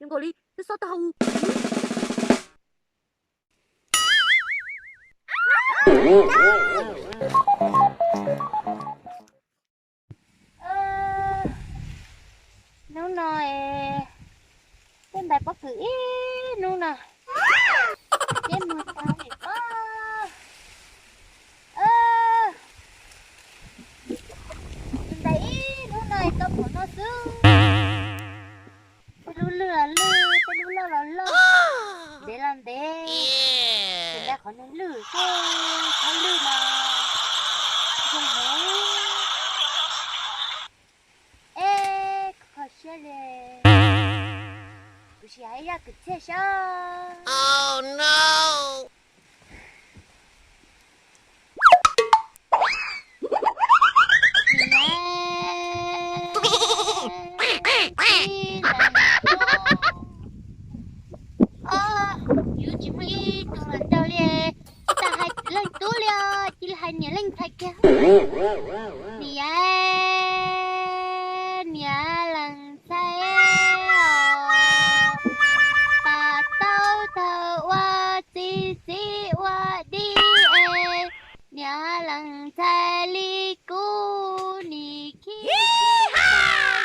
nkaus li twb xob tau hau. Hnub no es twb ntais pob kws ib hnub no, ces mus tau li pob. Ntais ib hnub no es tau qhov no xwb. Tej lub lwj los lwj, tej lub loj los loj, ntev los ntev, ces ntais qhov no lwj xwb, qhov lwj mas zoo heev. Eb, kho siab li. Kuv sim hais ib zaj kwv txhiaj saib. Yus tsis muaj ib tug hluas nraug li, tsis tas hais leej tub li os, cia li hais niam leej ntxhais kiag. Niam, niam leej ntxhais os, pas tau thaum ua txiv txiv ua dib es, niam leej ntxhais li kuv nim khib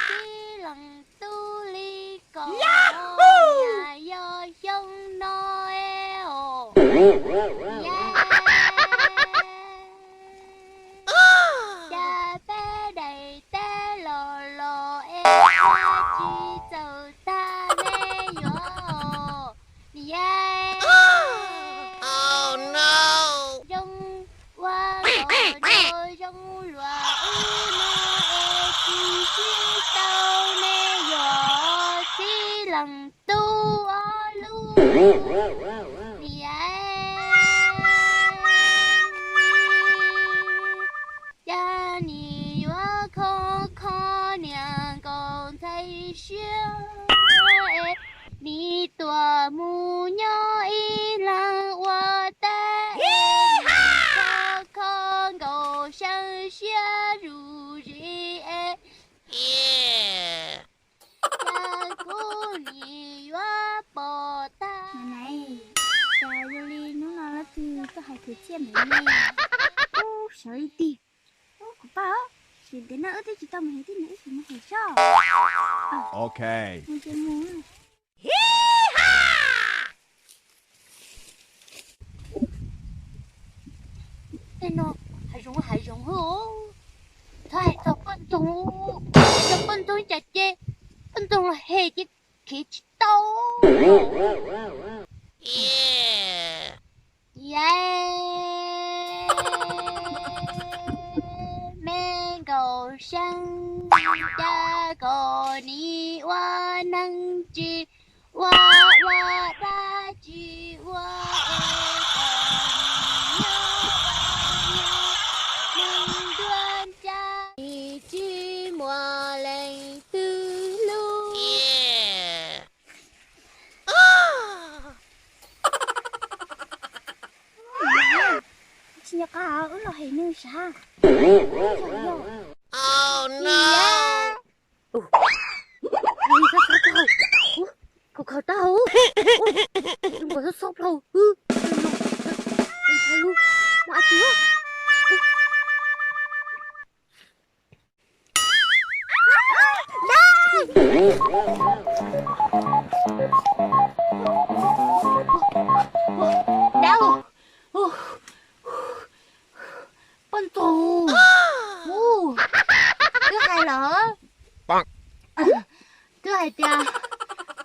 txiv leej tub li kom niam yog xyoo no os. Cas peb daim teb los los es tsis txawj tag ne yuav niam. Zoo ua nkaus zoo luag ub no es tsis sib tau ne yuav txiv leej tub ob lub niam. Cas nim yuav kho kho niam nkaus ntxhais siab es nim tuaj mus nyob ib leeg ua teb es nim kho kho nkaus xeeb siab zuj zus es cas kuv nim yuav pom tag. Cas zoo li hnub no leej twg tuaj hais kwv txhiaj ntawd ne? Ub, sawv li tiag. Ub, kuv pab, ces ntev no wb twb tsis tau mus hais thiab, nws wb tsis mus hais soj. Ok. Mus ces mus. Tej no hav zoov hav zoov hwj, txhob hais txog poj ntxoog, hais txog poj ntxoog cas ces poj ntxoog los hem ces khiav tsis tau. Yai, me nkaus seeb, cas kom nim ua neeg tsis ua, ua dab tsis ua es kom nim nyob ua neeg ntuag ncaj, nim tsis muaj leej twg hlub. Tsis nco qab wb los hem nws sav. Khaus khaus tag hauv, zoo nkaus xob xob plaws. Ntshai lub, muaj dab tsi? Dab, poj ntxoog, twb hais lawm, twb hais tias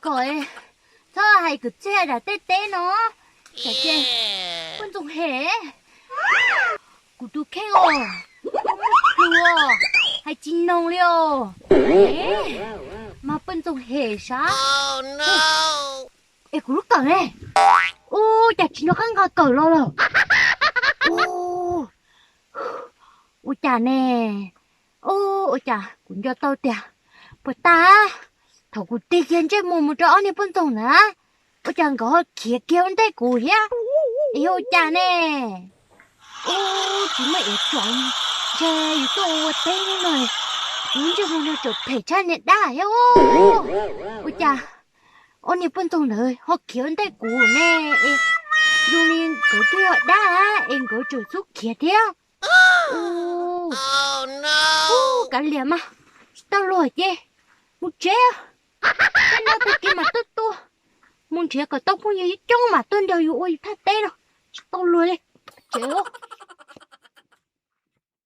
kom txhob hais kwv txhiaj dam tej teb no, tsam ces poj ntxoog hem. Kuv tus kheej os, muaj plhus os, hais tsis noog li os. Mas poj ntxoog hem sav. Es kuv lub kawm ne? Ua cas tsis nco qab nqa kawm los lawm? Ua cas ne? Ua cas kuv nco tau tias puas tas thaum kuv tig kiag ntsej muag mus rau ob niag poj ntxoog ntawd, ua cas nkawd ho khiav kiag ua ntej kuv thiab? Es yog ua cas ne? Ub, tsis muaj iav tsom, ntshe yus tuaj ua teb no, kuv ntsej muag no tseem phem tshaj niag dab thiab. Ua cas Ob niag poj ntxoog ntawd ho khiav ntej kuv ne, es zoo li nkawd twb yog dab es nkawd tseem xub khiav thiab. Ub, kav liam mas, tsis tau luag ces mus tsev. Tej no tag kis mas tuaj tua, mus nrhiav kom tau phooj ywg coob coob mas tuaj nrog yus ua yus thaj teb no. Tsis tau luag li, tsev.